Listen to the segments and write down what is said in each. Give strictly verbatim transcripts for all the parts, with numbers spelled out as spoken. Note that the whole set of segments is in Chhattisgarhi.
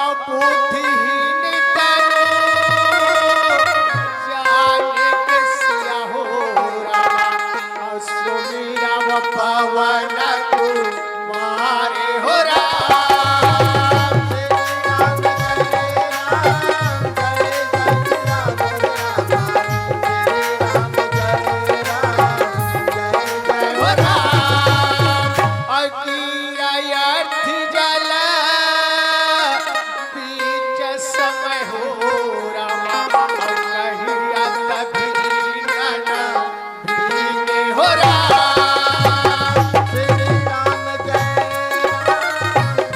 अब बुद्धिहीन तनु जाने के सिया हो राम, सुमिरब पवन कुमार हो राम। जय हो राम। अकीरा अर्थ जला बीच समय हो रामा, कहिया तभी गण भीगे हो राम। श्री राम जय राम,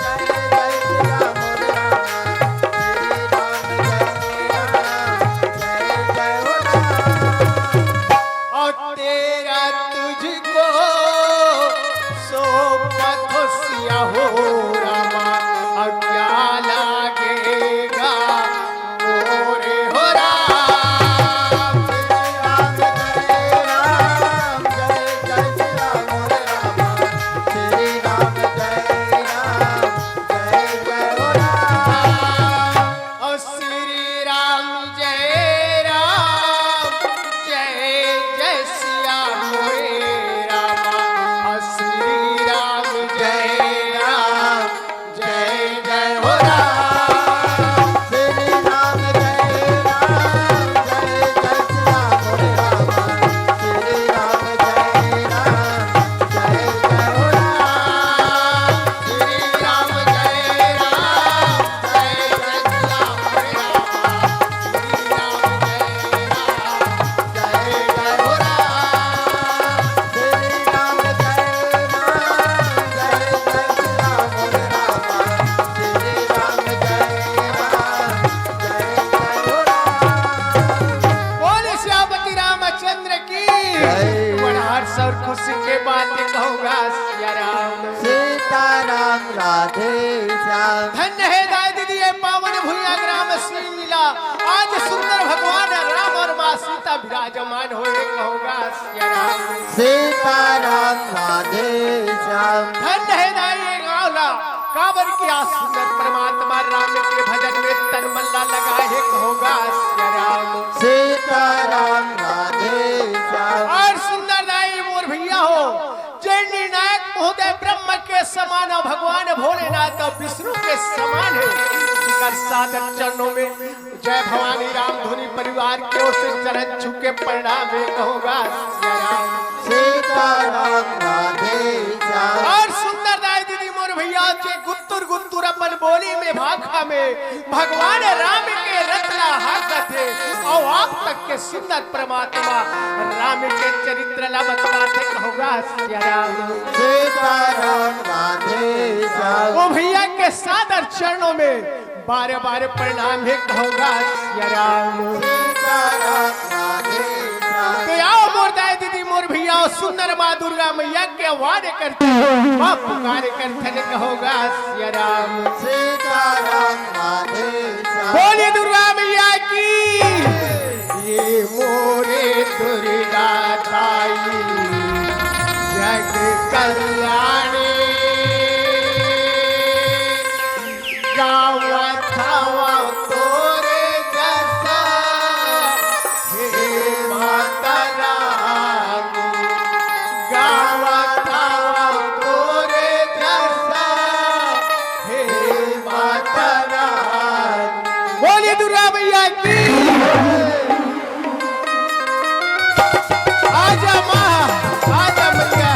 जय जय श्री राम राम, श्री राम जय राम, जय जय हो राम। और तेरा तुझको सो पथसिया हो रामा, अब क्या लागेगा मोरे हो राम। श्री राम जय राम, जय जय श्री राम हो रामा, श्री राम जय राम, जय जय हो राम। ओ श्री राम जय राम, जय जय सिया मोरे रामा। ओ श्री राम जय राम, जय जय हो राम। श्री राम जय राम, जय जय सिया मोरे रामा। श्री राम जय राम, जय जय हो राम। श्री राम जय राम, जय जय श्री राम हरे राम, श्री राम जय राम, जय जय हो राम। श्री राम जय राम, जय जय श्री राम हरे राम, श्री राम जय राम, जय जय हो राम। बोल श्यामति रामचंद्र की। जय। बड़ा हर्ष और खुशी के बात कहूँगा सिया राम। सीताराम राधे श्याम। धन्य हे दाई दीदी, ये पावन भुइयां ग्राम सिंगला, आज सुंदर भगवान राम और माँ सीता विराजमान होए कहूँगा सिया राम। सीताराम राधे श्याम। धन्य हे दाई ये गाँव ला, काबर कि आज सुंदर परमात्मा राम के भजन में तन मन ला लगा हे कहूँगा सिया राम। सीताराम राधे श्याम। और सुंदर दाई मोर भैया हो, जे निर्णायक महोदय ब्रह्म के समान और भगवान भोलेनाथ और विष्णु के समान हे, जिकर सादर चरणों में जय भवानी राम धुनी परिवार के ओर से चरण छू के प्रणाम हे कहूँगा सिया राम। सीताराम राधे श्याम। और सुंदर दाई दीदी मोर भैया जे गुत्तुर गुत्तुर अपन बोली में भाखा में भगवान राम के रचना हाकत हे और आप तक के सुंदर परमात्मा राम के चरित्र ला बतलाथे कहूँगा सिया राम। सीताराम राधे श्याम। ओ भैया के सादर चरणों में बारे बारे प्रणाम हे कहोगा सिया राम। तो आओ मोर दाई दीदी, मोर भैया, सुंदर माँ दुर्गा मैया के आवाज करथे, माँ पुकार करथे, कहोगा सिया राम। बोलिए दुर्गा मैया की। ये मोरे दुर्गा ताई जग कल्याणी, गावत हवा तोरे जसा हे माता रानी, गावत हवा तोरे जसा हे माता रानी। बोलिए दुर्गा मैया की। आजा माँ, आजा मैया।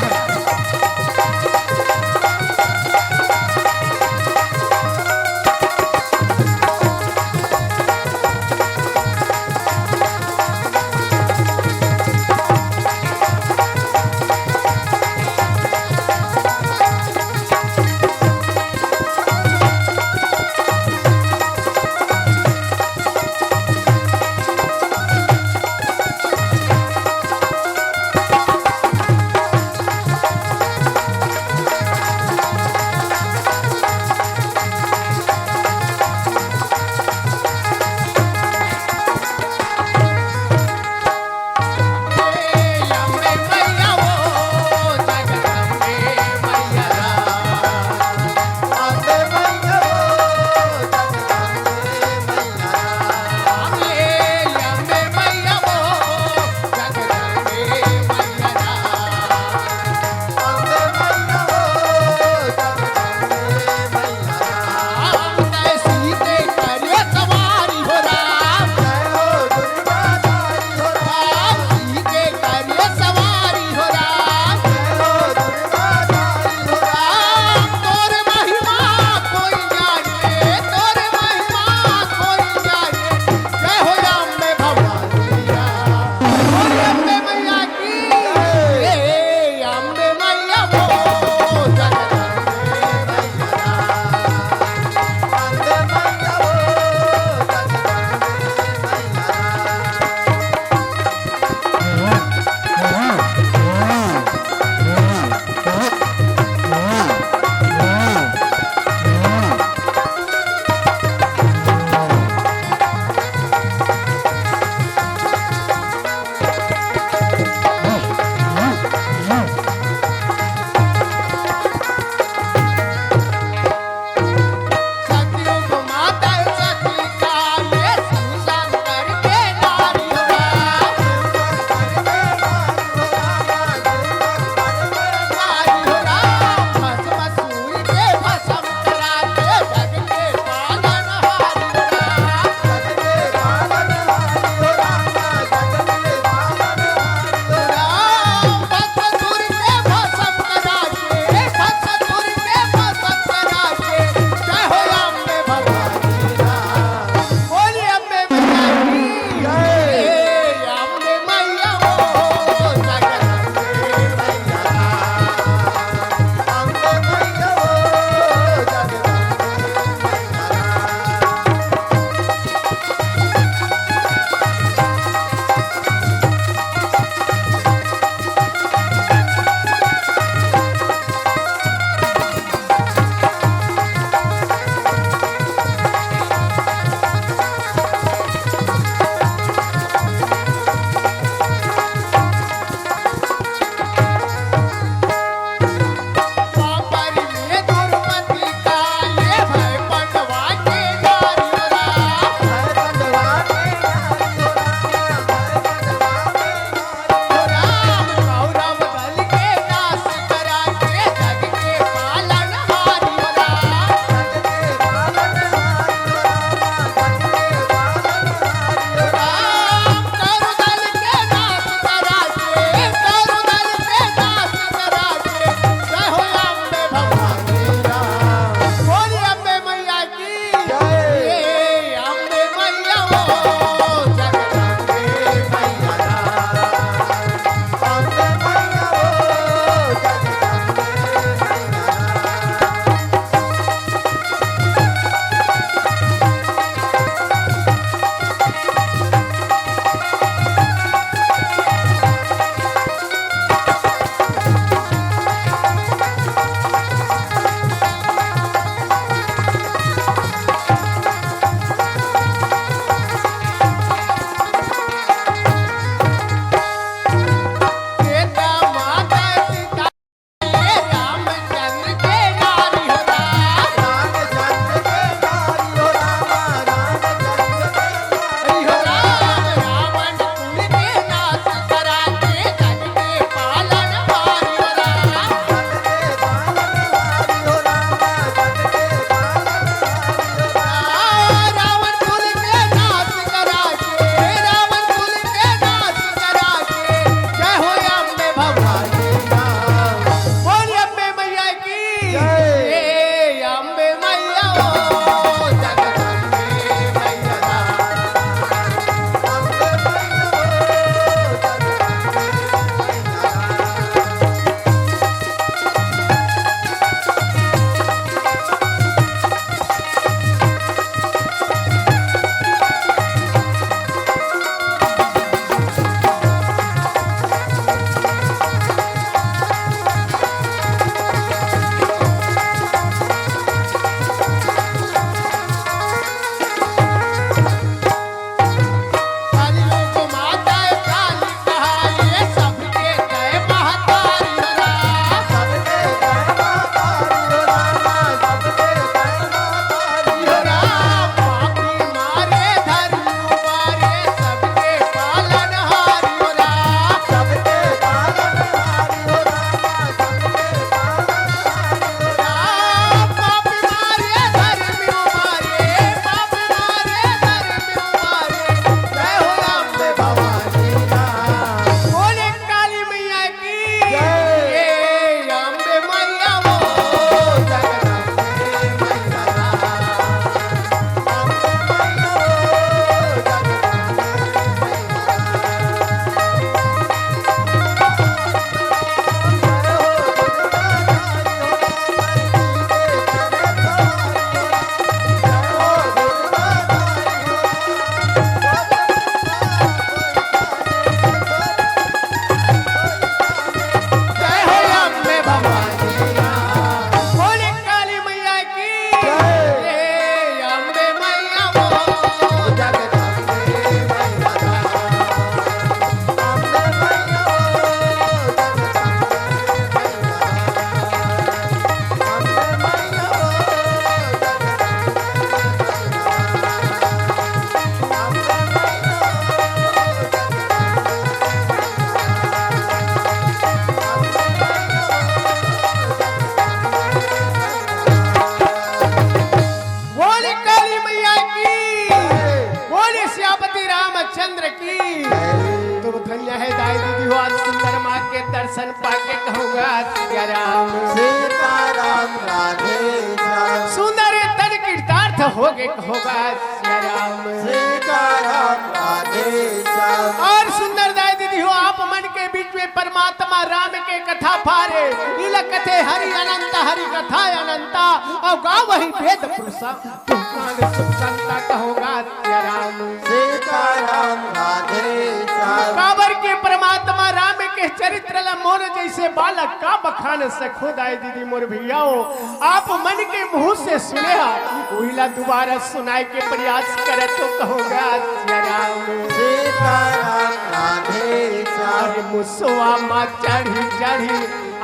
दर्शन पाके कहूँगा सिया राम। सीताराम राधे श्याम। सुंदर तन कृतार्थ होगे कहूँगा सिया राम। सीताराम राधे श्याम। और सुंदर दाई दीदी हो, आप मन के बीच में परमात्मा राम के कथा पारे, इला कथे हरि अनंता, हरि कथा अनंता, और गावहिं वेद पुरुषा, तुम कान सुख संता कहूँगा सिया राम। सीताराम राधे श्याम। काबर के परमात्मा राम के चरित्र ला मोर जैसे बालक का बखान सकहूँ दाई दीदी मोर भैया हो, आप मन के मुँह से सुने हा, उहिला दोबारा सुनाए के प्रयास करत हो कहूँगा सिया राम। सीताराम राधे श्याम। अरे मुसवा मा चढ़ी चढ़ी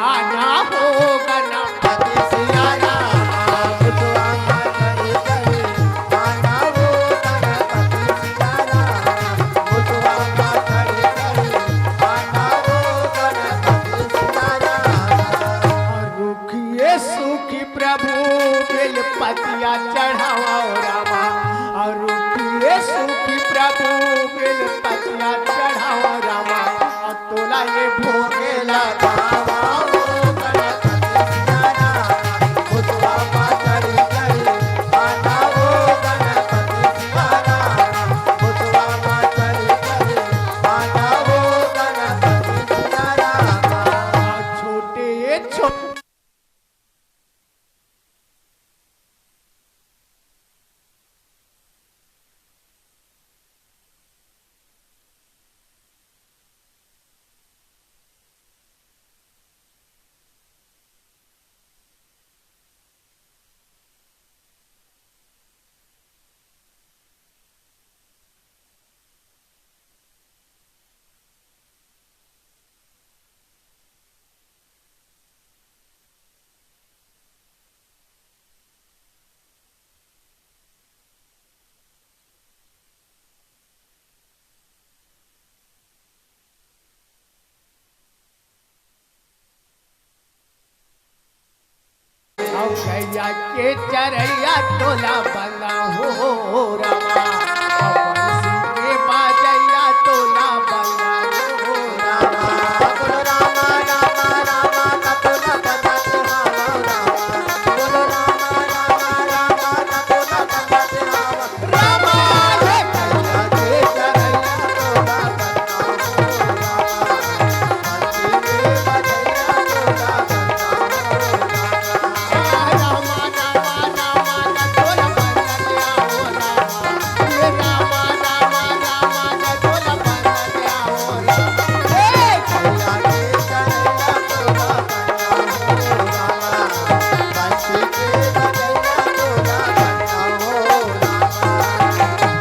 आना हो गणपति सिया राम। मुसवा मा चढ़ी चढ़ी आना हो गणपति सिया राम। मुसवा मा चढ़ी चढ़ी आना हो गणपति सिया राम। और रुखिए सुखी प्रभु बेल पतिया चढ़ावा रामा। और रुखिए सुखी प्रभु बेल पतिया चढ़ावा रामा। तोला ये भोगे लगावा हो गणपति सिया राम। मुसवा मा चढ़ी चढ़ी आना हो गणपति सिया राम। मुसवा मा चढ़ी चढ़ी आना हो गणपति सिया राम। छोटे ये छोटे अउ गैया के चरैया तोला बंदा हो रामा, अउ बंसी के बाजैया तोला बंदा हो रामा। बोलो रामा, रामा, रामा, रामा, रामा, रामा, रामा। बोलो रामा, रामा, रामा, रामा, रामा, रामा।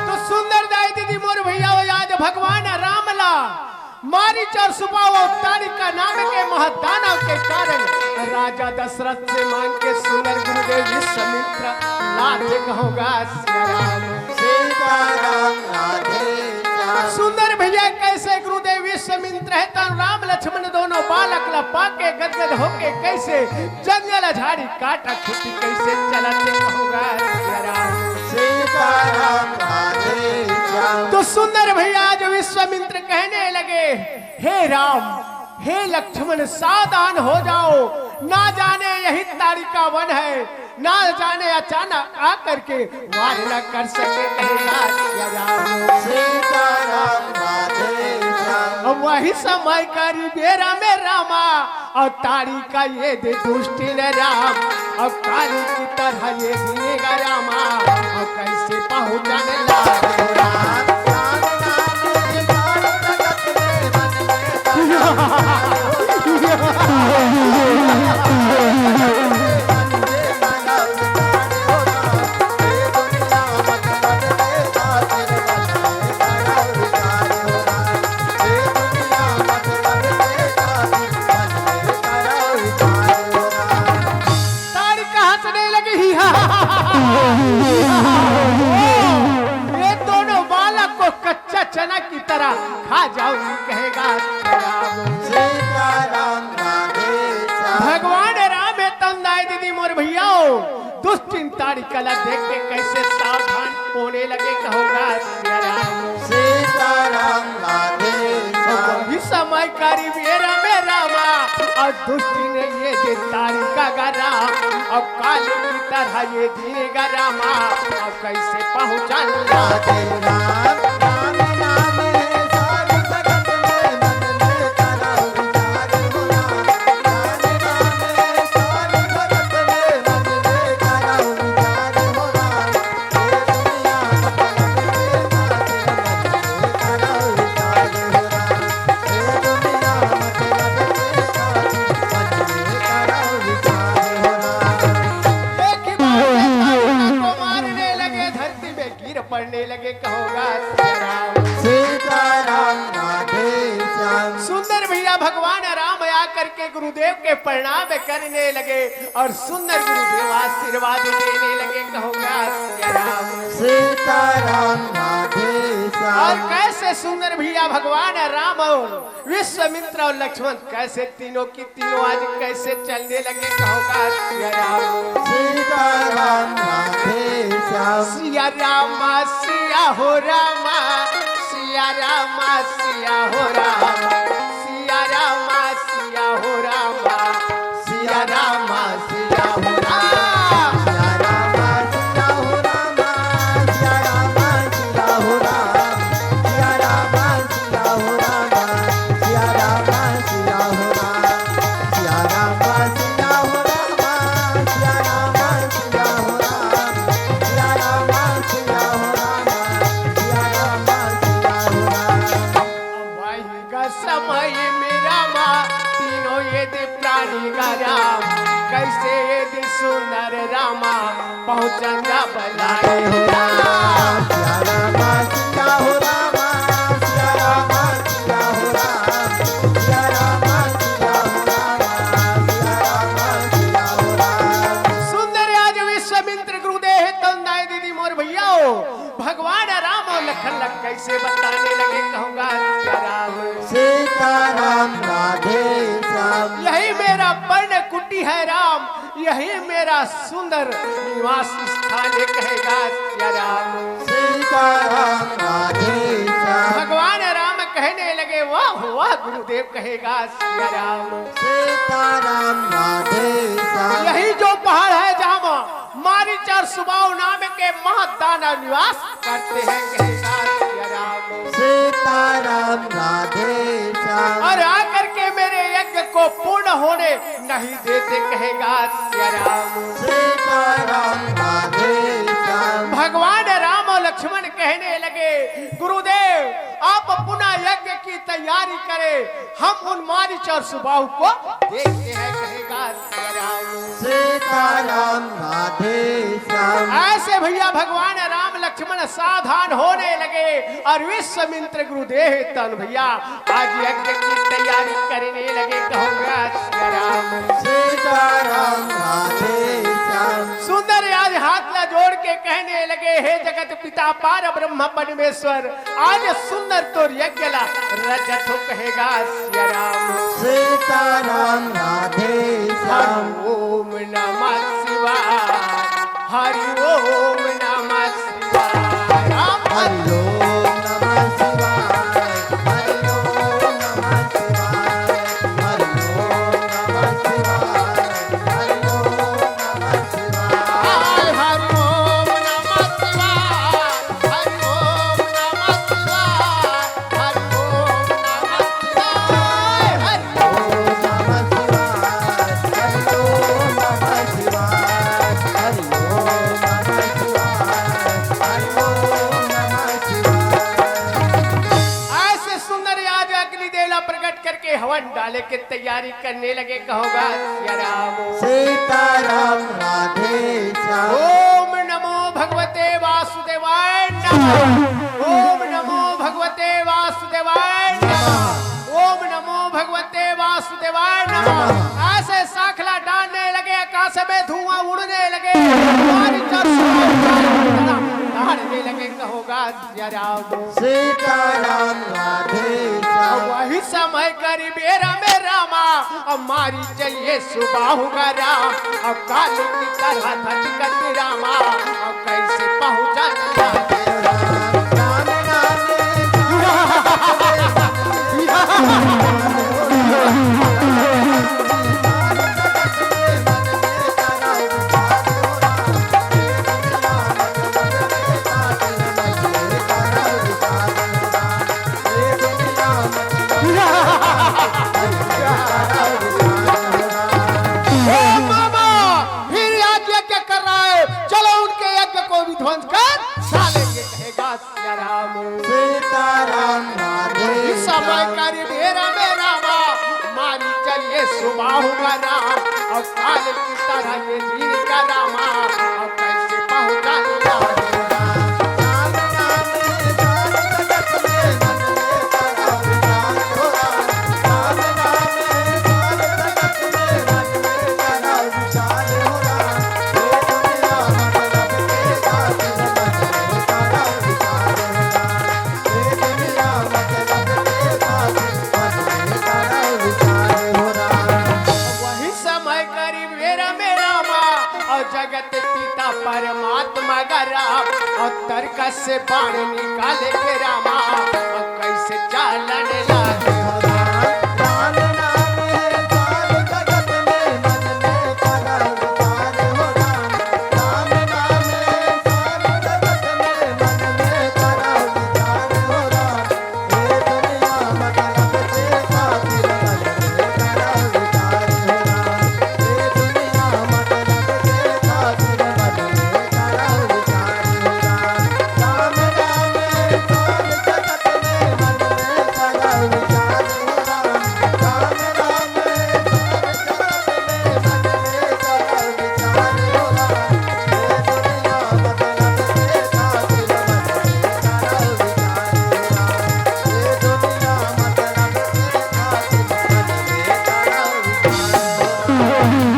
तो सुंदर दाई दीदी मोर भैया हो, आज भगवान राम ला मारीच अउ सुबाहु अउ ताड़िका नाम के महादानव के कारण राजा दशरथ से मांग के सुंदर गुरुदेव विश्वामित्र लाथे कहूँगा सिया राम। सीताराम राधे श्याम। सुंदर भैया, कैसे गुरुदेव विश्वामित्र हे त राम लक्ष्मण दोनों बालक ला पाके गदगद होके कैसे जंगल झाड़ी काटा खेती कैसे चलथे कहूँगा सिया राम। सीताराम राधे श्याम। तो सुंदर भैया आज विश्वामित्र कहने लगे, हे राम, हे लक्ष्मण, सावधान हो जाओ, ना जाने यही ताड़िका वन है, ना जाने अचानक आकर के वार न कर सके कहूँगा सिया राम। सीताराम राधे श्याम। अब वही समय करी बेरा में रामा, अउ ताड़िका ये दे दुष्टिन राम, अउ काली की तरह ये भीगा रामा, अउ कैसे पहुँचन लागे राम। ताड़िका हंसने लगी। ये दोनों बालक को कच्चा चना की तरह खा जाऊंगी कहूँगा सिया राम। सीताराम राधे श्याम। भगवान राम हे तंदाए दीदी मोर भैया हो, दुष्टिन ताड़िका ला देख के कैसे सावधान होने लगे कहूँगा सिया राम। सीताराम राधे श्याम। वही समय करी बेरा में रामा, अउ दुष्ट ने ये दे तारी का गा राम, अउ काली की तरह ये दीन गा रामा, अउ कैसे पहुँचन लागे। राम, राम नाम है सारे जगत में, मन में करो विचार हो राम। राम नाम है सारे जगत में, मन में करो विचार हो राम। एक ही बार में ताड़ना को मारने लगे, धरती में गिर पड़ने लगे, कहोगा सिया राम। सीताराम राधे श्याम। सुंदर भैया भगवान राम आकर के गुरुदेव के प्रणाम करने लगे और सुंदर गुरुदेव आशीर्वाद देने लगे, कहोगा सिया राम। सीताराम राधे श्याम। और कैसे सुंदर भैया भगवान राम और विश्वामित्र और लक्ष्मण कैसे तीनों की तीनों आज कैसे चलने लगे, कहोगा सिया राम। सीताराम राधे श्याम। सिया रामा सिया हो रामा, सिया रामा सिया हो रामा, सिया रामा सिया हो रामा, सिया रामा सिया हो रामा। सिया रामा सिया हो रामा, सिया रामा सिया हो रामा, सिया रामा सिया हो रामा, सिया रामा सिया हो रामा, सिया रामा सिया हो रामा, सिया रामा सिया हो रामा, सिया रामा सिया हो रामा, सिया रामा सिया हो रामा। वही का समय में रामा, तीनों ये दे प्राणी का राम, कैसे ये दे सुंदर रामा, पहुँचन जा बलाए हो राम। सिया रामा सिया हो रामा, सिया रामा सिया हो रामा, सिया रामा सिया हो रामा, सिया रामा सिया हो रामा। सुंदर आज विश्वामित्र गुरुदेव तंदाए दीदी मोर भैया हो। भगवान राम और लखन ला कैसे बताने लगे, कहोगा सिया राम। सीताराम राधे श्याम। यही मेरा पर्ण कुटी है राम, यही मेरा सुंदर निवास स्थान है, कहेगा सिया राम। सीताराम राधे श्याम। भगवान राम कहने लगे, वाह वाह गुरुदेव, कहेगा सिया राम। सीताराम राधे श्याम। यही जो पहाड़ है जहाँ मारीच और सुबाहु नाम के महादानव निवास करते हैं, कहेगा सिया राम। सीताराम राधे श्याम। और आकर के मेरे यज्ञ को पूर्ण होने नहीं देते, कहेगा सिया राम। सीताराम राधे श्याम। भगवान राम और लक्ष्मण कहने लगे, गुरुदेव, आप पुनः यज्ञ की तैयारी करें, हम उन मारीच और सुबाहु को देखते हैं, कहेगा सिया राम। सीताराम राधे श्याम। ऐसे भैया भगवान राम लक्ष्मण सावधान होने लगे और विश्वामित्र गुरुदेव तन भैया आज यज्ञ की तैयारी करने लगे, कहोगा सिया राम। सीताराम राधे श्याम। सुंदर आज हाथ ला जोड़ के कहने लगे, हे जगत पिता पार ब्रह्म परमेश्वर, आज सुंदर तोर यज्ञ ला रचत हो, कहेगा सिया राम। सीताराम राधे श्याम। हरि ओम नमः शिवाय, हरि ओम नमः शिवाय। राम हरि ओम नमः शिवाय, हरि ओम नमः शिवाय, हरि ओम नमः शिवाय, हरि ओम नमः शिवाय। हरि ओम नमः शिवाय, हरि ओम नमः शिवाय, हरि ओम नमः शिवाय, हरि ओम नमः शिवाय, हरि ओम नमः शिवाय, हरि ओम नमः शिवाय, हरि ओम नमः शिवाय। ऐसे सुंदर आज अग्निदेव ला प्रकट करके हवन डाले के तैयारी करने लगे, कहोगा सिया राम। सीताराम राधे श्याम। ओम नमो भगवते वासुदेवाय नमः। ओम नमो भगवते वासुदेवाय नमः। ओम नमो भगवते वासुदेवाय नमः। ऐसे साखला डालने लगे, आकाश में धुआं उड़ने लगे, हमारी चर्चा ताड़ने लगे, कहोगा सिया राम। सीताराम राधे श्याम। वही समय करी बेरा में रामा, अब मारीच ये सुबाहु का राम, अब काली की तरह धज गति रामा, अब कैसे पहुँचन लागे। राम नाम में सीताराम राधे। समय करी बेरा में रामा, मारी चलिए सुबाहु का राम, अउ काल की तरह ये दीन का रामा, अउ कैसे पहुँचा वही समय करी बेरा में रामा, अउ जगत पिता परमात्मा का राम, अउ तरकस से बाण निकाले के रामा, अउ कैसे चालन लागे हो राम। राम नाम है सार जगत में, मन में करा विचार हो राम। राम नाम है सार जगत में, मन में करा विचार हो राम।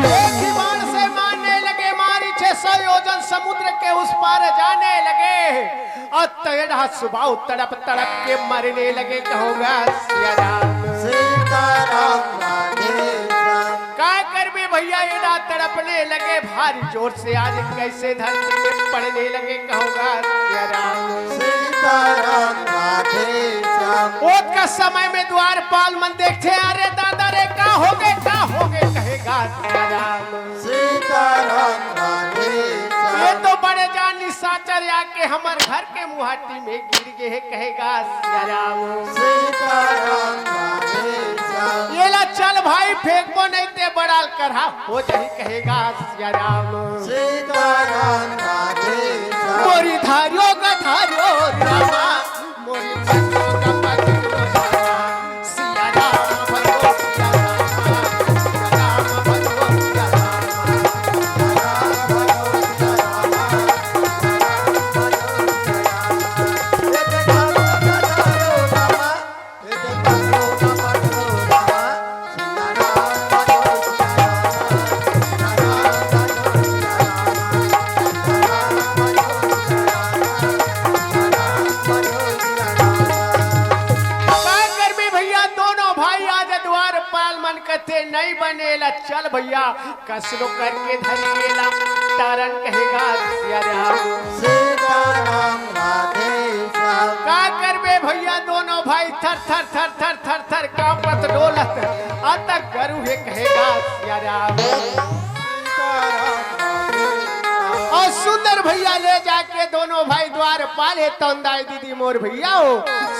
एक ही बाण से मारने लगे, मारी छह सौ योजन समुद्र के उस पार जाने लगे। अउ तेरह सुबाहु तड़प तड़प के मरने लगे, कहोगा सिया राम। सीताराम राधे श्याम। काय करबे भैया, एड़ा तड़पने लगे, भारी जोर से आज कैसे धरती में पड़ने लगे, कहोगा सिया राम। सीताराम राधे श्याम। ओतका समय में द्वारपाल मन देखथे, अरे दादा रे, का होगे, का होगे, कहेगा सिया राम। सीताराम राधे श्याम। ये तो बड़े जान निशाचर आके हमर घर के मुहाटी में गिर गे हे, कहेगा सिया राम। सीताराम राधे श्याम। एला चल भाई फेंकबो नहीं ते बड़ाल करहा हो जाही, कहेगा सिया राम। सीताराम राधे श्याम। मोरी धारियो का धारियो रामा, मोरी पतियो का पतियो रामा। सिया राम भजो सिया राम, सिया राम भजो सिया राम, सिया राम भजो सिया राम, सिया राम भजो सिया राम। का करबे भैया, दोनों भाई आज द्वारपाल मन कथे नहीं बने ला, चल भैया, कसनो करके धरी एला, तारन कहेगा सिया राम। सीताराम राधे श्याम। का करबे भैया, दोनों भाई थर थर थर थर थर थर कांपत डोलत, अतक गरु हे कहेगा सिया राम। सीताराम राधे श्याम। अउ सुंदर भैया ले जाके दोनों भाई द्वारपाल हे तौंदाय दीदी मोर भैया हो,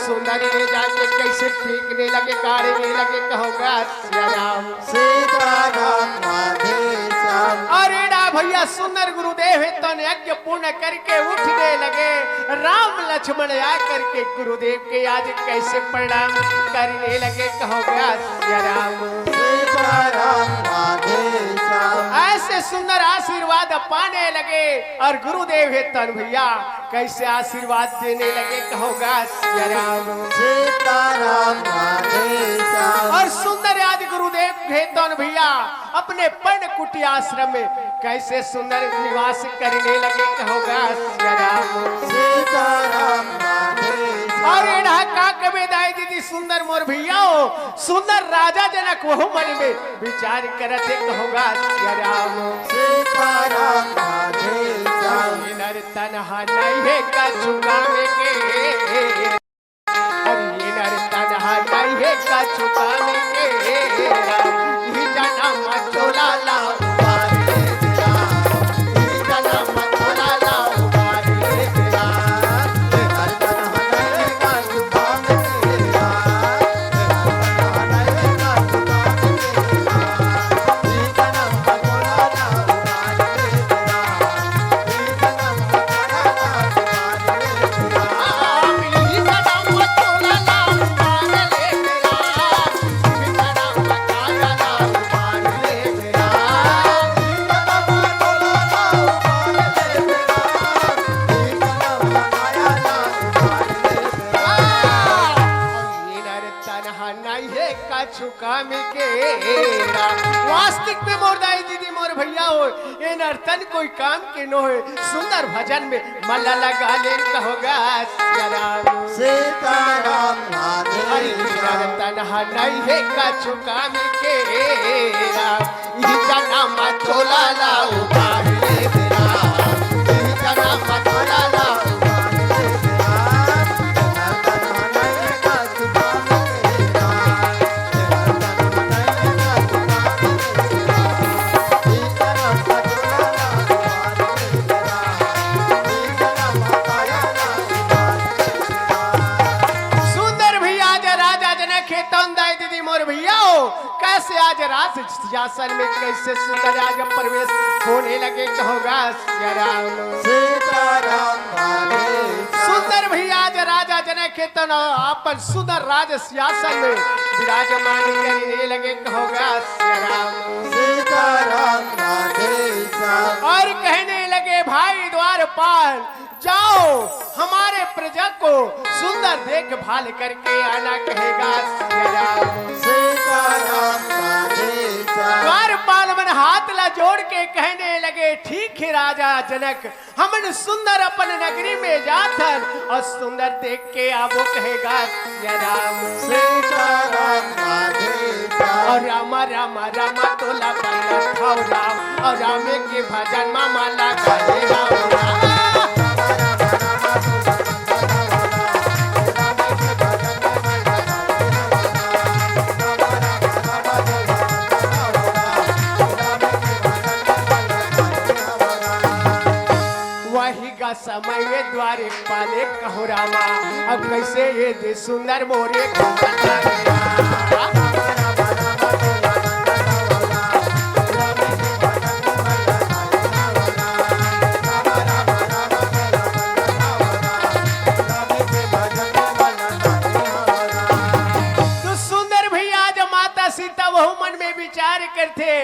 सुंदर ले जाके कैसे फेंकने लगे, गाड़ने लगे, कहोगा सिया राम। सीताराम राधे श्याम। अरे ना भैया, सुंदर गुरुदेव हे तन यज्ञ पूर्ण करके उठने लगे। राम लक्ष्मण आ करके गुरुदेव के आज कैसे प्रणाम करने लगे, कहोगा सिया राम। सीताराम राधे श्याम। ऐसे सुंदर आशीर्वाद पाने लगे अउ गुरुदेव हे तन भैया कैसे आशीर्वाद देने लगे, कहोगा सिया राम। सीताराम राधे श्याम। अउ सुंदर आज गुरुदेव हे तन भैया अपने पर्णकुटी आश्रम में कैसे सुंदर निवास करने लगे, कहोगा सिया राम। सीताराम राधे श्याम। अउ एड़ा का कबे दाई दीदी सुंदर मोर भैया हो, सुंदर राजा जनक वहू मन में विचार करत हे, कहोगा सिया राम। सीताराम राधे श्याम। इनर तनहा नहीं हे कछु काम के, इनर तनहा नहीं हे कछु काम के, ई जनम चोला ला उबारे दिया, ई जनम चोला ला उबारे दिया। भैया हो, ये नर्तन कोई काम के नो है। सुंदर भजन में मन लगा ले कहोगा सिया राम। सीताराम राधे अरे राम। तनहा नहीं है कछु काम के राम। ई जनम चोला ला उबार ले राम। ई जनम चोला ला उबार ले राम। सुंदर भैया, आज राजा जनक हे तौन दाई दीदी मोर भैया हो, कैसे आज राज सिंहासन में कैसे सुंदर आज प्रवेश होने लगे कहोगा सिया राम। सीताराम राधे। सुंदर भैया, आज राजा जनक हे तौन अपन सुंदर राज सिंहासन में विराजमान करने लगे कहोगा सिया राम। सीताराम राधे श्याम। और कहने लगे भाई द्वारपाल, जाओ हमारे प्रजा को सुंदर देखभाल करके आना कहेगा सिया राम। सीताराम राधे श्याम। द्वारपाल मन हाथ ला जोड़ के कहने लगे, ठीक है राजा जनक, हमन सुंदर अपन नगरी में जाथन और सुंदर देख के आबो कहेगा सिया राम। सीताराम राधे श्याम। और रामा रामा रामा तोला बल्लभ हो राम, और रामे के भजन मा मन लगा ले हो राम। वही का समय में द्वारपाल कहो रामा, अब कैसे ये दे सुंदर मोरे को बता गया। तो सुंदर भैया, आज माता सीता वहू मन में विचार करथे,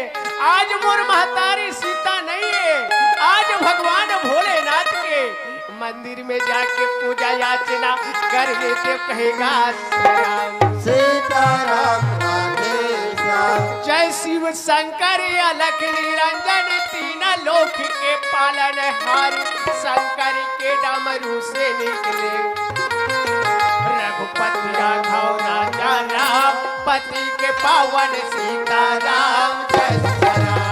आज मोर महतारी सीता नहीं है, आज भगवान भोलेनाथ के मंदिर में जाके पूजा याचना कर लेते, कहेगा सीताराम। सीताराम राधे श्याम। जय शिव शंकर अलख निरंजन, तीन लोक के पालनहार, शंकर के डमरू से निकले रघुपति राघव राजा राम, पति के पावन सीताराम। जय सिया राम।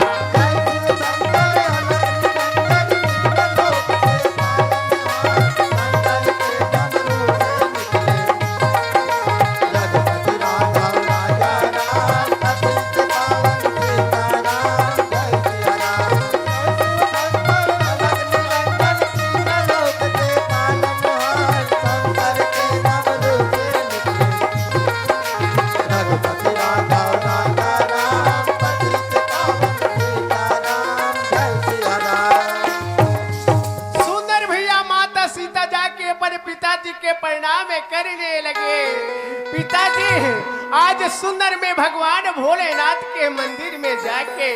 सुंदर भैया, माता सीता जाके अपन पिताजी के प्रणाम करने लगे। पिताजी, आज सुंदर में भगवान भोलेनाथ के मंदिर में जाके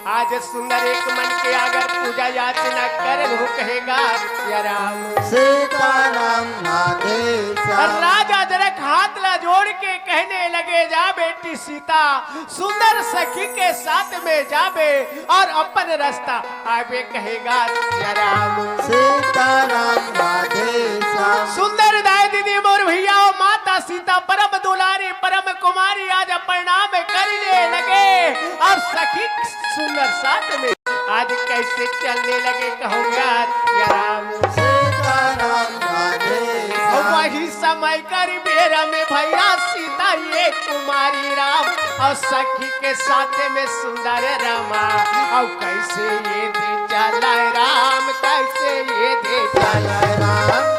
आज सुंदर एक मन के अगर पूजा याचना कर लूं, कहेगा सिया राम। सीताराम राधे श्याम। राजा जनक हाथ ला जोड़ के कहने लगे, जा बेटी सीता, सुंदर सखी के साथ में जाबे और अपन रास्ता आबे, कहेगा सिया राम। सीताराम राधे श्याम। सुंदर दाई दीदी मोर भैया, माता सीता परम दुलारी परम कुमारी आज प्रणाम करने लगे और सखी सुंदर साथ में आज कैसे चलने लगे, कहोगा सिया राम। सीताराम राधे श्याम। वही समय कर बेरा में भैया सीता ये कुमारी राम और सखी के साथ में सुंदर रामा। और कैसे ये दे चला राम, कैसे ये दे चला राम।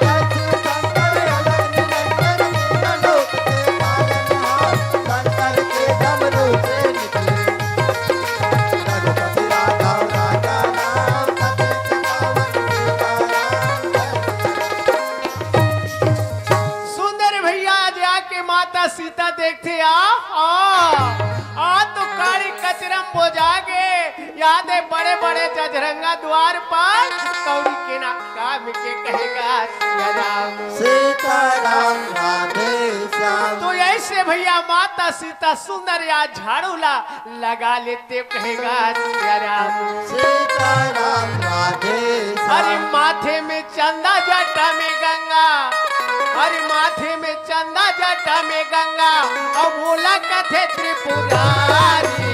सुंदर भैया जाके माता सीता देखथे, आ, आ, आ तो काली कचरम बोजागे, दे बड़े बड़े जजरंगा द्वारपाल, कौड़ी के ना काम के कहेगा सिया राम। सीताराम राधे श्याम। तो ऐसे भैया माता सीता सुंदर या झाड़ू ला लगा लेते कहेगा सिया राम। सीताराम राधे श्याम। अरे माथे में चंदा जटा में गंगा, अरे माथे में चंदा जटा में गंगा, अब बोला कथे त्रिपुरारी।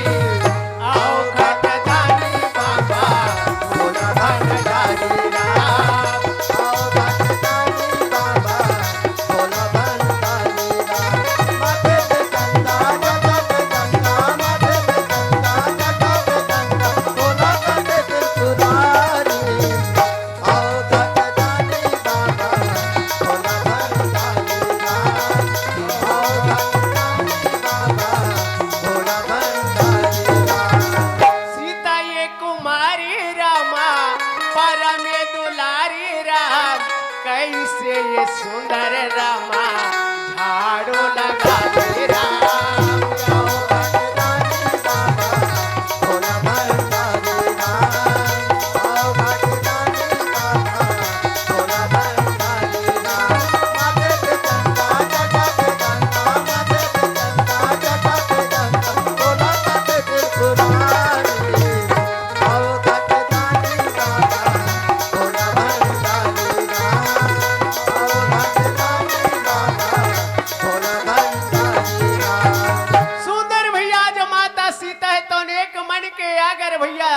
आओ घट दानी बाबा, भोला भंडारी राम। आओ घट दानी बाबा, भोला भंडारी राम। माथे पे चंदा, जटा पे गंगा, माथे पे चंदा, जटा पे गंगा, भोला कंठ त्रिपुरारी। आओ घट दानी बाबा, भोला भंडारी राम। आओ घट दानी बाबा, भोला भंडारी राम। सीता ये कुमारी रामा, परम दुलारी राम, कैसे ये सुंदर रामा, झाड़ू लगा दे राम। आओ घट दानी बाबा, भोला भंडारी राम। आओ घट दानी बाबा, भोला भंडारी राम। माथे पे चंदा, जटा पे गंगा, माथे पे चंदा, जटा पे गंगा, भोला कंठ त्रिपुरारी। आओ घट दानी बाबा, भोला भंडारी राम। आओ घट दानी बाबा, भोला भंडारी राम। सुंदर भैया, जब माता सीता है तो अनेक मन के आगर भैया,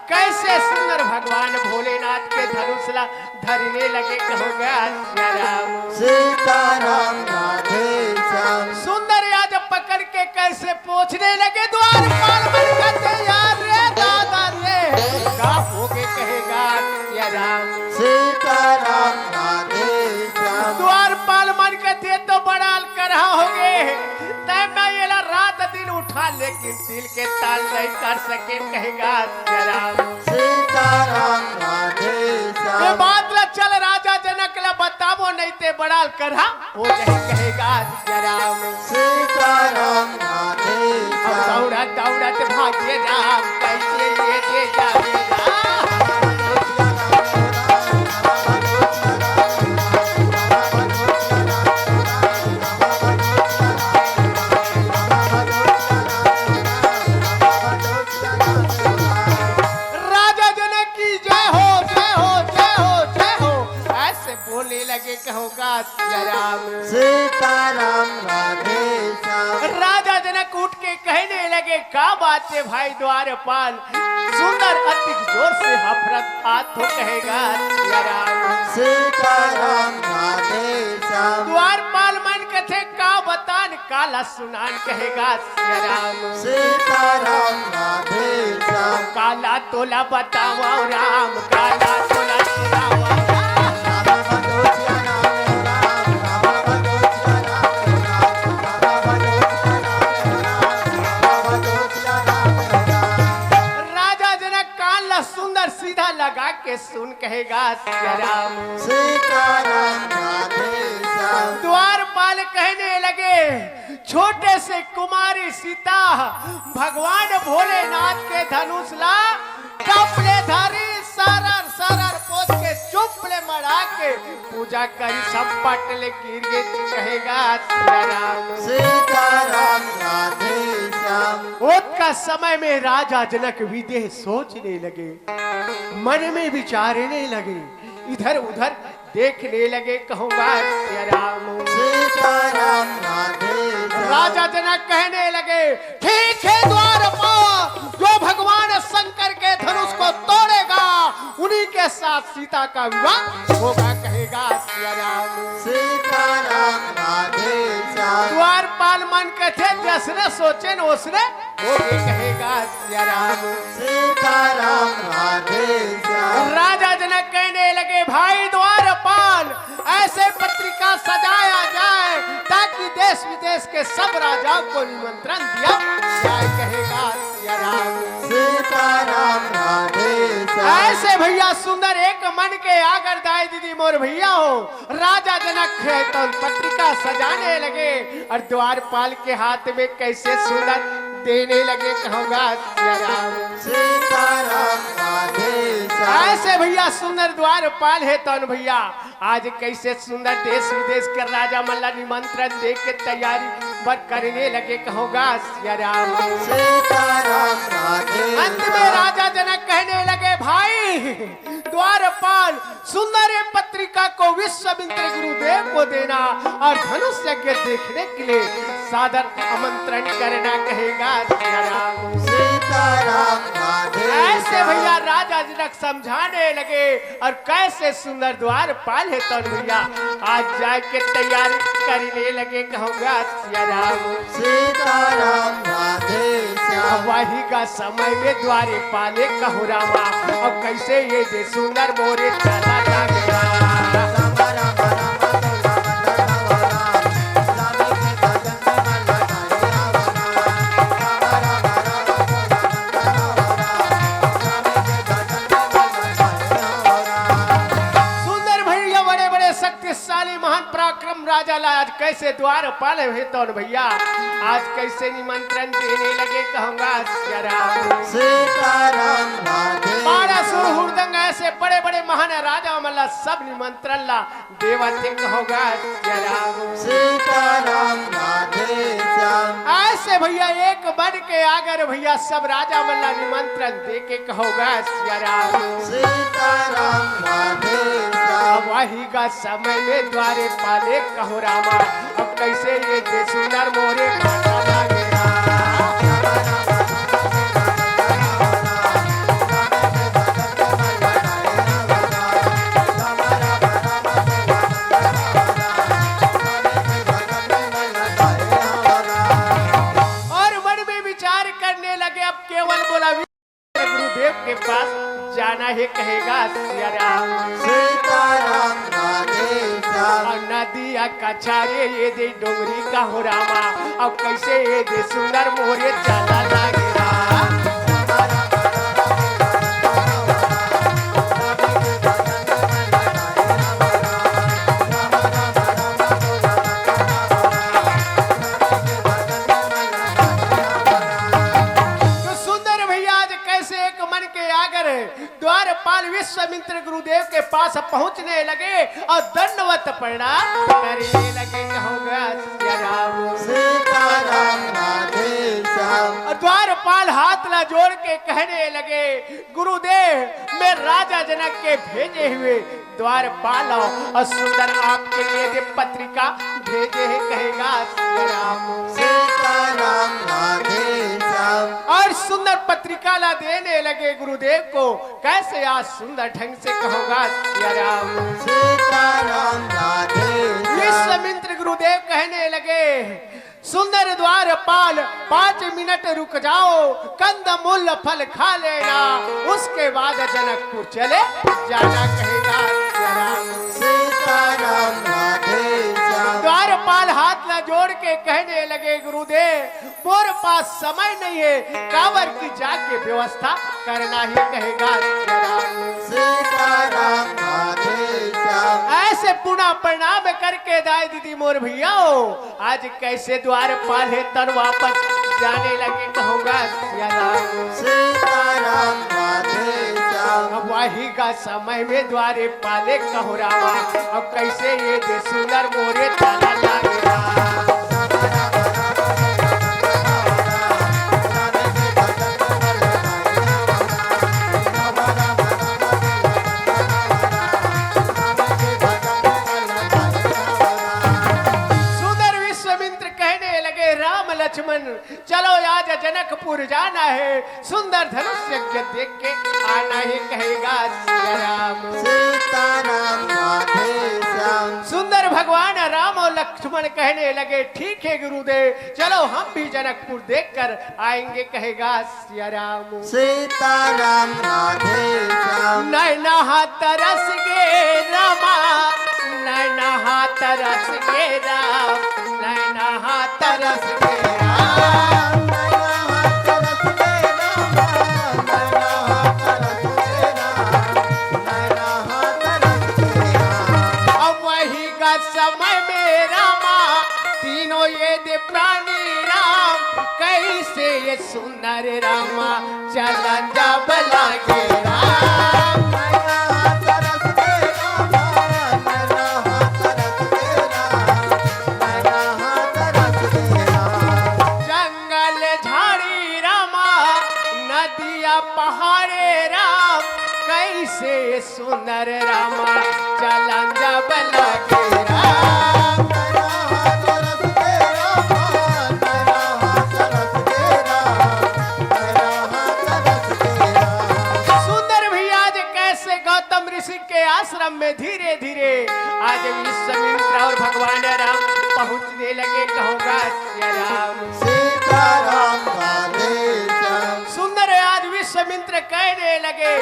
कैसे सुंदर भगवान भोलेनाथ के धनुष ला धरने लगे, कहोगा सिया राम। सीताराम राधे श्याम। सुंदर या जब पकड़ के कैसे पोंछने लगे, द्वारपाल मन कहते, यार रे दादा रे, का हो गे कहेगा सिया राम। सीताराम राधे श्याम। द्वारपाल मन कहते तो बड़ा अलकरहा हो गे, तै मैं येला रात दिन उठा, लेकिन दिल के ताल नहीं कर सके कहेगा सिया राम। सीताराम राधे ये श्याम। बात ला चल राजा जनक ला बताबो, नहीं ते बड़ा अलकरहा हो जाही कहेगा सिया राम। सीताराम राधे अब श्याम। दौड़त दौड़त भागे राम, कैसे ये दे जावे राम। राजा जनक की जय हो, जय हो, जय हो, जय हो। ऐसे बोलने लगे, कहोगा सिया राम। सीताराम राधे श्याम। राजा जनक उठ के कहने लगे, का बात है भाई द्वारपाल? सुंदर अतिक जोर से हफरत आत हो कहेगा सिया राम। सीताराम राधे श्याम। द्वारपाल मन कथे, का बतान, काला सुनान कहेगा सिया राम। सीताराम राधे श्याम। काला तोला बतावा राम, काला तोला सुनावा राम। राम भजो सिया राम राम, राम भजो सिया राम राम, राम भजो सिया राम राम, राम भजो सिया राम राम। राजा जनक कान ला सुंदर सीधा लगा के सुन कहेगा सिया राम। सीताराम राधे श्याम। द्वारपाल कहने लगे, छोटे से कुमारी सीता भगवान भोलेनाथ के धनुष ला टप ले धरी, सरर सरर पोत के चुप ले मड़ा के पूजा करी, सब पट ले गिर गे कहेगा सिया राम। सीताराम राधे श्याम। ओतका समय में राजा जनक विदेह सोचने लगे, मन में विचारने लगे, इधर उधर देखने लगे, कहोगा सिया राम। सीताराम राधे श्याम। राजा जनक कहने लगे, ठीक है द्वारपाल, जो भगवान शंकर के धनुष को तोड़ेगा उन्हीं के साथ सीता का विवाह होगा कहेगा सिया राम। सीताराम राधे श्याम। द्वारपाल मन कथे जसने सोचेन ओसने होगे कहेगा सिया राम। सीताराम राधे श्याम। राजा जनक कहने लगे, भाई द्वारपाल, ऐसे पत्रिका सजाया जाए ताकि देश विदेश के सब राजाओं को निमंत्रण दिया जाए कहेगा सिया राम। सीताराम राधे श्याम। ऐसे भैया सुंदर एक मन के आगर दाई दीदी मोर भैया हो। राजा जनक है तो पत्रिका सजाने लगे और द्वारपाल के हाथ में कैसे सुंदर देने लगे, कहोगा सिया राम। सीता भैया सुंदर द्वारपाल हे तौन भैया, आज कैसे सुंदर देश विदेश के राजा मन ला निमंत्रण दे के तैयारी बर करने लगे, कहोगा सिया राम। सीताराम राधे अंत में राजा जनक कहने लगे, भाई द्वारपाल, सुंदर ये पत्रिका को विश्वामित्र गुरुदेव को देना और धनुष यज्ञ देखने के लिए सादर आमंत्रण करना, कहेगा सिया राम। सीताराम राधे ऐसे भैया राजा जनक समझाने लगे और कैसे सुंदर द्वारपाल हे तौन भैया, आज जाके तैयारी करने लगे, कहोगा सिया राम। सीताराम राधे श्याम वही का समय में द्वारपाल हे कहो रामा, अब कैसे ये दे सुंदर मोरे चला लागे। सुंदर भैया बड़े बड़े शक्तिशाली महान पराक्रम राजा ला आज कैसे द्वारपाल हे तौन भैया, आज कैसे निमंत्रण देने लगे, कहोगा सिया राम। सीताराम राधे बारह सुर हुरदंग ऐसे बड़े बड़े महान राजा मन ला सब निमंत्रण ला देवते, कहोगा सिया राम। सीताराम राधे श्याम ऐसे भैया एक बन के आगर भैया सब राजा मन ला निमंत्रण दे के, कहोगा सिया राम। सीताराम राधे श्याम वही का समय में द्वारपाल हे कहो रामा, अब कैसे ये दे सुंदर मोरे माता लागे। और मन में विचार करने लगे, अब केवल बोला गुरुदेव के पास जाना हे, कहेगा सिया राम। सीताराम राधे श्याम और नदिया कछारे ये दे डोंगरी कहो रामा, अब कैसे ये दे सुंदर मोरे चला लागे राम। तो सुंदर भैया आज कैसे एक मन के आगर द्वारपाल विश्वामित्र गुरुदेव के पास पहुंचने लगे और दंडवत प्रणाम करने लगे, कहोगा सिया राम। सीताराम राधे श्याम और द्वारपाल हाथ ला जोड़ के कहने लगे, गुरुदेव मैं राजा जनक के भेजे हुए द्वारपाल हूँ और सुंदर आपके लिए ये पत्रिका भेजे हे, कहेगा सिया राम। सीताराम राधे श्याम और सुंदर पत्रिका ला देने लगे गुरुदेव को, कैसे आज सुंदर ढंग से कहोगा सिया राम। सीताराम राधे श्याम विश्वामित्र गुरुदेव कहने लगे, सुंदर द्वारपाल पांच मिनट रुक जाओ, कंद मूल फल खा लेना, उसके बाद जनकपुर चले जाना, कहेगा सिया राम। सीताराम राधे श्याम द्वारपाल हाथ ला जोड़ के कहने लगे, गुरुदेव मोर पास समय नहीं है, काबर की जाके व्यवस्था करना ही, कहेगा सिया राम। सीताराम राधे श्याम ऐसे पुनः प्रणाम करके दाई दीदी मोर भैया हो, आज कैसे द्वारपाल हे तन वापस जाने लगे, कहोगा सिया राम। सीताराम राधे श्याम अब वही का समय में द्वारपाल हे कहो रामा, अब कैसे ये दे सुंदर मोरे चला लागे राम। सुंदर विश्वामित्र कहने लगे, राम लक्ष्मण चलो आज जनकपुर जाना है, सुंदर धनुष यज्ञ देख के आना ही, कहेगा सिया राम। सीताराम राधे श्याम सुंदर भगवान राम और लक्ष्मण कहने लगे, ठीक है गुरुदेव, चलो हम भी जनकपुर देख कर आएंगे, कहेगा सिया राम। सीताराम राधे श्याम नैना हा तरस गे रामा, नैना हा तरस गे राम, नैना हा तरस गे राम। अब वही का समय में रामा, तीनों ये दे प्राणी राम, कैसे ये सुंदर रामा, चलन जब लागे राम। पहाड़े राम, कैसे सुंदर रामा, चलन जब लगे राम। सुंदर भैया आज कैसे गौतम ऋषि के आश्रम में धीरे धीरे आज विश्वामित्र और भगवान राम पहुंचने लगे। कहोगा सिया राम। सीताराम राधे श्याम। सुंदर आज विश्वामित्र कहने लगे,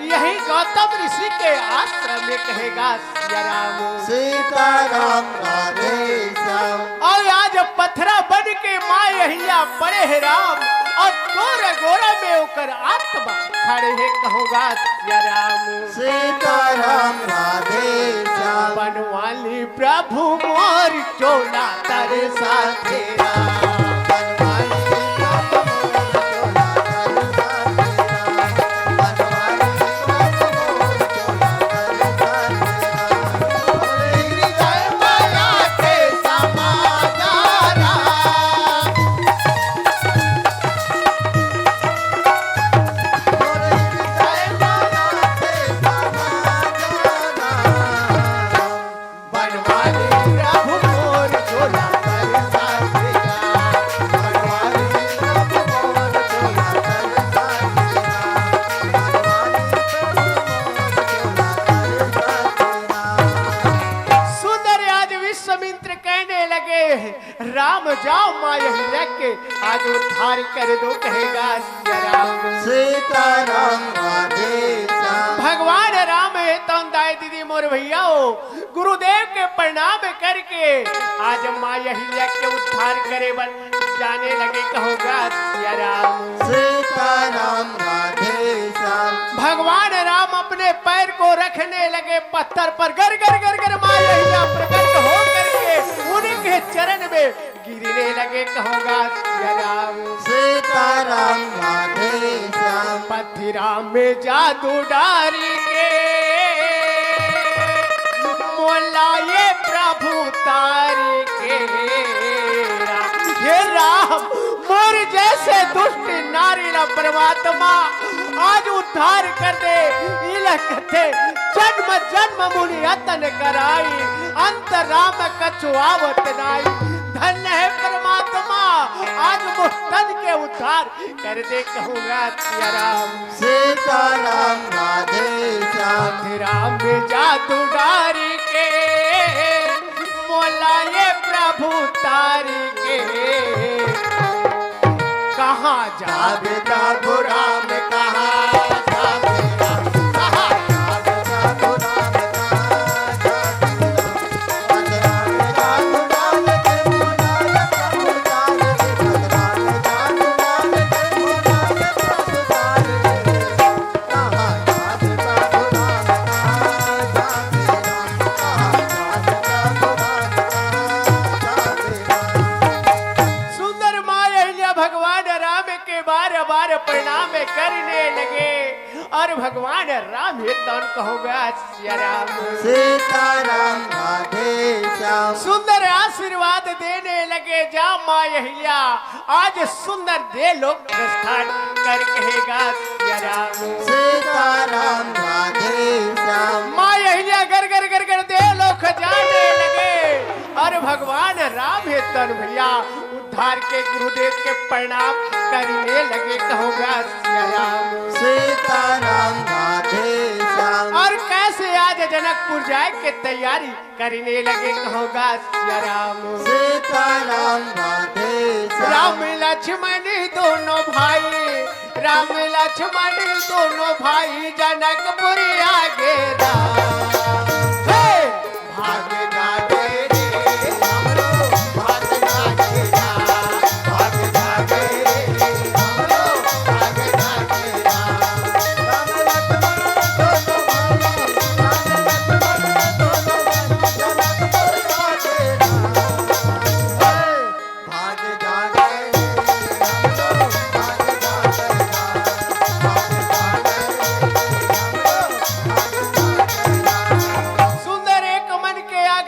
यही गौतम ऋषि के आश्रम में कहेगा सिया राम। सीताराम राधे श्याम। और आज पथरा बन के माँ अहिल्या पड़े है राम, और तोर गोरा में ओकर आत्मा खड़े है। कहोगा सिया राम। सीताराम राधे श्याम। बनवाली प्रभु मोर चोला तरसा तेरा। सुंदर आज विश्वामित्र कहने लगे, राम जाओ माँ अहिल्या के आज उद्धार कर दो। कहेगा सिया राम। सीताराम राधे श्याम। भगवान राम हे तौन दाई दीदी मोर भैया हो, गुरुदेव के प्रणाम करके आज माँ अहिल्या के उद्धार करे बर जाने लगे। कहोगा सिया राम। सीताराम राधे श्याम। भगवान राम अपने पैर को रखने लगे पत्थर पर, गर गर गर गर माँ अहिल्या प्रकट हो करके उनके चरण में गिरने लगे। कहोगा सिया राम। सीताराम राधे श्याम। पथिरा में जादू डारी के मोला ये प्रभु तारी के। हे राम, मोर जैसे दुष्ट नारी ला परमात्मा आज उद्धार कर दे। इला कथे जन्म जन्म मुनि यतन कराई, अंत राम कछु आवत नाई। धन्य है परमात्मा, आज मोर तन के उद्धार कर दे। कहोगा सिया राम। सीताराम राधे श्याम। राम जादू डारी के मोला ये प्रभु तारी के। कहाँ जादू प्रभु राम, कहाँ जादू राम, कहाँ जादू प्रभु राम, कहाँ जादू राम। सुंदर माँ अहिल्या भगवान राम के बार बार प्रणाम करने लगे और भगवान राम हे तौन कहोगा सिया राम। सीताराम राधे श्याम। सुंदर आशीर्वाद देने लगे, जा माँ अहिल्या आज सुंदर दे लोक प्रस्थान कर कहेगा सिया राम। सीताराम राधे श्याम। माँ अहिल्या गर गर गर गर दे लोक जाने लगे और भगवान राम हे तौन भैया उद्धार के गुरुदेव के प्रणाम करने लगे। कहोगा सिया राम। सीताराम राधे श्याम। और कैसे आज जनकपुर जाए के तैयारी करने लगे। कहोगा सिया राम। सीताराम राधे श्याम। राम लक्ष्मण दोनों भाई, राम लक्ष्मण दोनों भाई जनकपुर आगे राम। हे! भाग जागे रे हमरो, भाग जागे राम, भाग जागे रे हमरो, भाग जागे राम। राम लक्ष्मण दोनों भाई, राम लक्ष्मण दोनों भाई, जनकपुर आगे राम। हे! भाग जागे रे हमरो, भाग जागे राम, भाग जागे रे हमरो, भाग जागे राम। सुंदर एक मन के या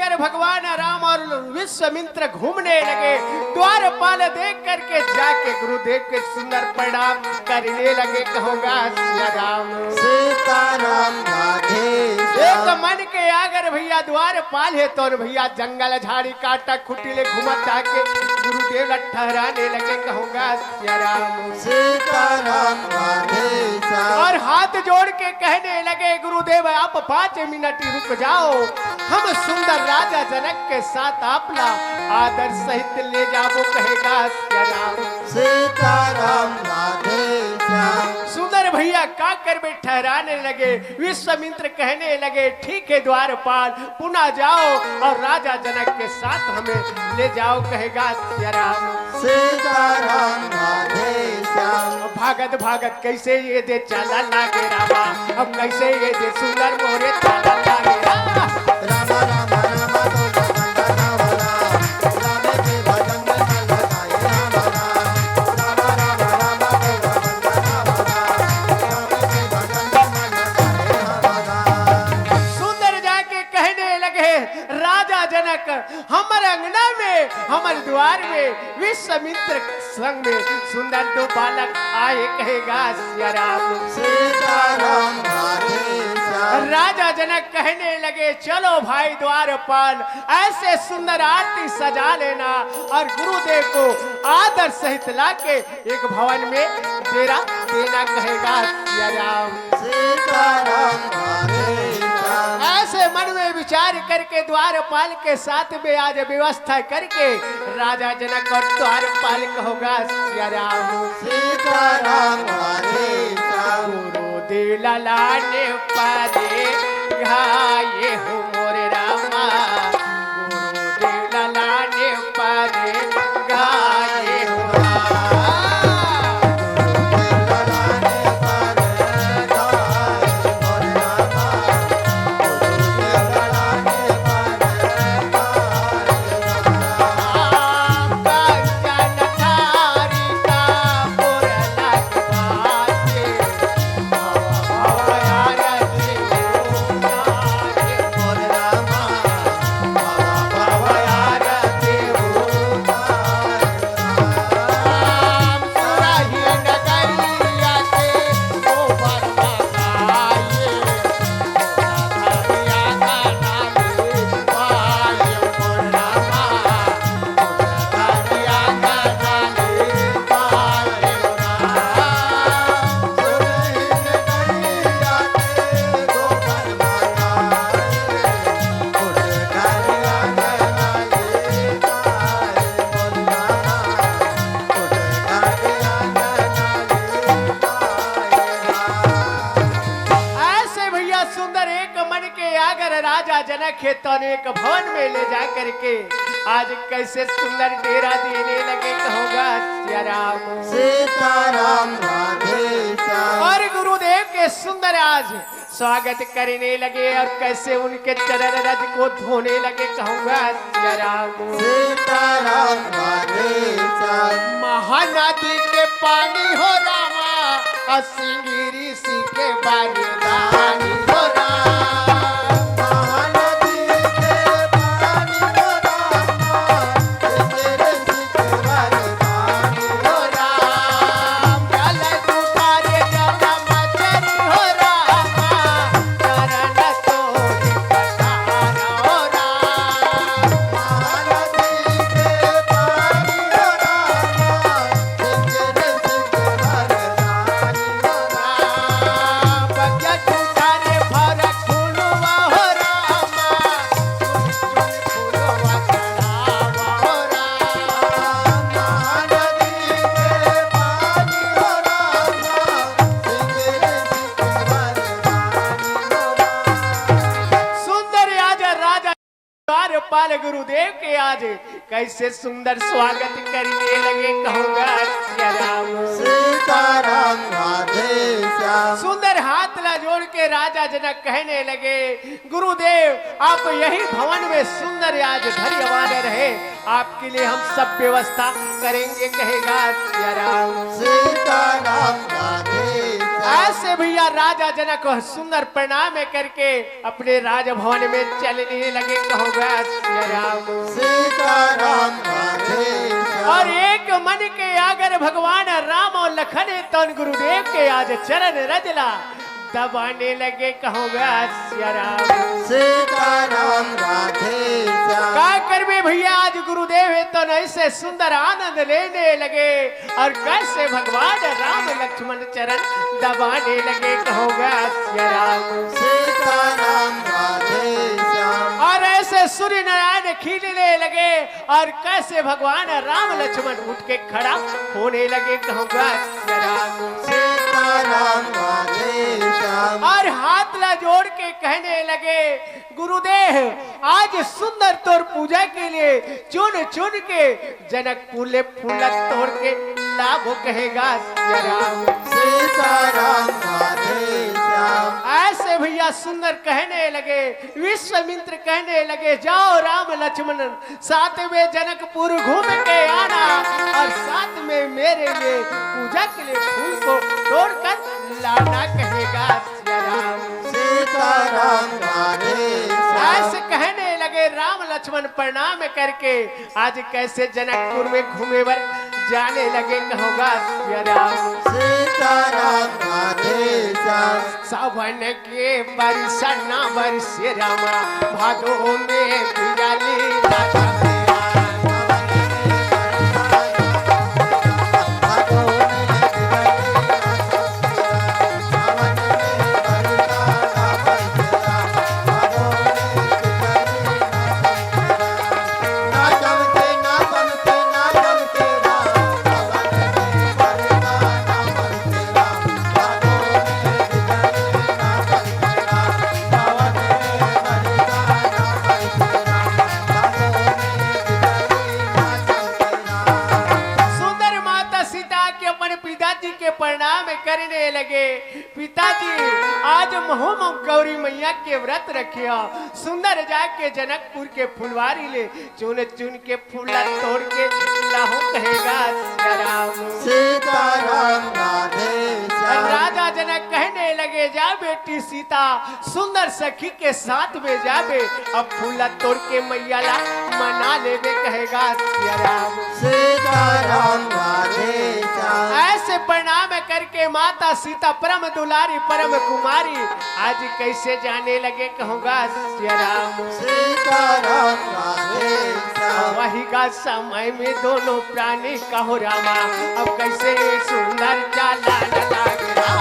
पाल देख करके जाके गुरुदेव के सुंदर प्रणाम करने लगे, कहूँगा सिया राम। सीताराम राधे एक श्याम। मन के आगर भैया द्वारपाल हे, तो भैया जंगल झाड़ी काटा खुटी ले घूमत जाके गुरुदेव ला ठहराने लगे, कहूँगा सिया राम। सीताराम राधे श्याम। और हाथ जोड़ के कहने लगे, गुरुदेव आप पाँच मिनट रुक जाओ, हम सुंदर राजा जनक के साथ आपला आदर सहित ले जाबो, कहेगा सिया राम। सीताराम राधे श्याम। सुंदर भैया का करबे, ठहराने लगे। विश्वामित्र कहने लगे, ठीक है द्वारपाल, पुनः जाओ और राजा जनक के साथ हमें ले जाओ, कहेगा सिया राम। सीताराम राधे श्याम। भागत भागत कैसे ये दे चला लागे रामा, अब कैसे ये दे सुंदर मोरे चला लागे रामा। रामा रामा रामा तो रामा राम राम, राम के भजन में मन लगाए रामा राम। रामा रामा रामा तो रामा राम राम, राम के भजन में मन लगाए रामा राम। सुंदर जाके कहने लगे, राजा जनक, हमर अंगना में, हमर द्वार में विश्वामित्र संग में सुंदर दो बालक आए, कहेगा सिया राम। सीताराम राधे श्याम। राजा जनक कहने लगे, चलो भाई द्वारपाल, ऐसे सुंदर आरती सजा लेना और गुरुदेव को आदर सहित लाके एक भवन में डेरा देना, कहेगा सिया राम। सीताराम राधे श्याम। ऐसे मन में विचार करके द्वारपाल के साथ में आज व्यवस्था करके राजा जनक और द्वारपाल, कहूँगा सिया राम। सीताराम राधे श्याम। गुरुदेव ललाने पारे घाये हो मोरे रामा, गुरुदेव ललाने पारे घाये हो रामा। ऐसे भैया सुंदर एक मन के आगर राजा जनक हे, तन एक भवन में ले जा करके आज कैसे सुंदर डेरा देने लगे, कहूँगा सिया राम। सीताराम राधे श्याम। और गुरुदेव के सुंदर आज स्वागत करने लगे और कैसे उनके चरण रज को धोने लगे, कहूँगा सिया राम। सीताराम राधे श्याम। महानदी के पानी हो रामा, और सिंगिरी ऋषि के वरदानी हो राम। महानदी के पानी हो राम, सिंगिरी ऋषि के वरदानी हो राम। जल उतारे जल मचरी हो राम, चरण तोरी पधारा हो राम। महानदी के पानी हो राम, सुंदर राजा राजा द्वारपाल गुरुदेव के आज कैसे सुंदर स्वागत करने लगे, कहूँगा सिया राम। सीताराम राधे श्याम। सुंदर हाथ ला जोड़ के राजा जनक कहने लगे, गुरुदेव, आप यही भवन में सुंदर आज धैर्यवान रहे, आपके लिए हम सब व्यवस्था करेंगे, कहेगा सिया राम। सीताराम राधे श्याम। ऐसे भैया राजा जनक सुंदर प्रणाम करके अपने राजभवन में चलने लगे, कहूँगा सिया राम। सीताराम राधे श्याम। अउ एक मन के आगर भगवान राम अउ लखन हे, तउन गुरुदेव के आज चरन रज ला दबाने लगे, कहूँ गा सिया राम। सीताराम राधे श्याम। का करबे भइया, आज गुरुदेव हे तउन अइसे सुंदर आनंद लेने लगे अउ कइसे भगवान राम लक्ष्मण चरन दबाने लगे, कहूँ गा सिया राम। सीताराम राधे श्याम। अउ अइसे सूर्य नारायण खिलने लगे अउ कइसे भगवान राम लक्ष्मण उठ के खड़ा होने लगे, कहूँ गा सिया राम। सीताराम राधे श्याम। अउ हाथ ला जोड़ के कहने लगे, गुरुदेव, आज सुंदर तोर पूजा के लिए चुन चुन के जनकपुर ले फूल तोड़ के लाबो, कहे गा सिया राम। सीताराम राधे श्याम। अइसे भइया सुंदर कहने लगे, विश्वामित्र कहने लगे, जाओ राम लक्ष्मण साथ में जनकपुर घूम के आना अउ साथ में मेरे लिए पूजा के लिए फूल को तोड़ कर लाना, कहे गा सिया राम। सीताराम राधे श्याम। अइसे कहने लगे, राम लक्ष्मण प्रणाम करके आज कइसे जनकपुर में घूमे बर जाने लगे, कहूँ गा सिया राम। सीताराम राधे श्याम। सावन के बरसना बरसे रामा, भादो में बिरली राजा मेरा। सुंदर माता सीता के अपन पिताजी के प्रणाम करने लगे। पिताजी, आज महू म गौरी मैया के व्रत रखे हव, सुंदर जाके जनकपुर के फुलवारी ले चुन चुन के फूल ला तोड़ के लाहूं, कहे गा सिया राम। सीताराम राधे श्याम। राजा जनक कहने लगे, जा बेटी सीता, सुंदर सखी के साथ में जाबे, अब फूल ला तोड़ के मैया ला मना लेबे, कहे गा सिया राम। सीताराम राधे श्याम। अइसे प्रणाम करके माता सीता परम दुलारी परम कुमारी आज कइसे जाने लगे, कहूं गा सिया राम। सीताराम राधे श्याम। वही का समय में दोनों प्राणी कहो रामा, अब कइसे सुंदर चालन लागे राम।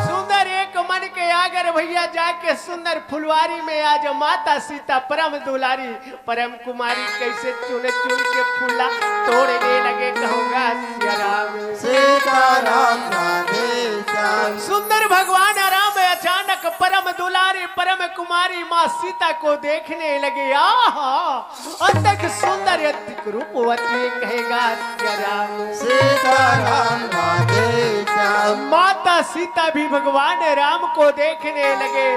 सुंदर एक मन के आगर भइया जाके सुंदर फुलवारी में आज माता सीता परम दुलारी परम कुमारी कइसे चुन चुन के फूला तोड़ने लगे, कहूं गा सिया राम। सीताराम राधे श्याम। सुंदर भगवान राम अचानक परम दुलारी परम कुमारी माँ सीता को देखने लगे। आहा, अतिक सुंदर अतिक रूपवती, कहे गा सिया राम। सीताराम राधे श्याम। माता सीता भी भगवान राम को देखने लगे,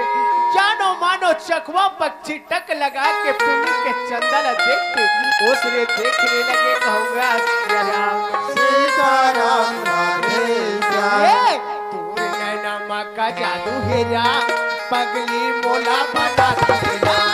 जानो मानो चकवा पक्षी टक लगा के पिंड के चंदा ला देख के ओसरे देखने लगे, कहूं गा सिया राम। सीताराम राधे श्याम। ए, तोर नैना मा का जादू हे राम, पगली मोला बना दे राम।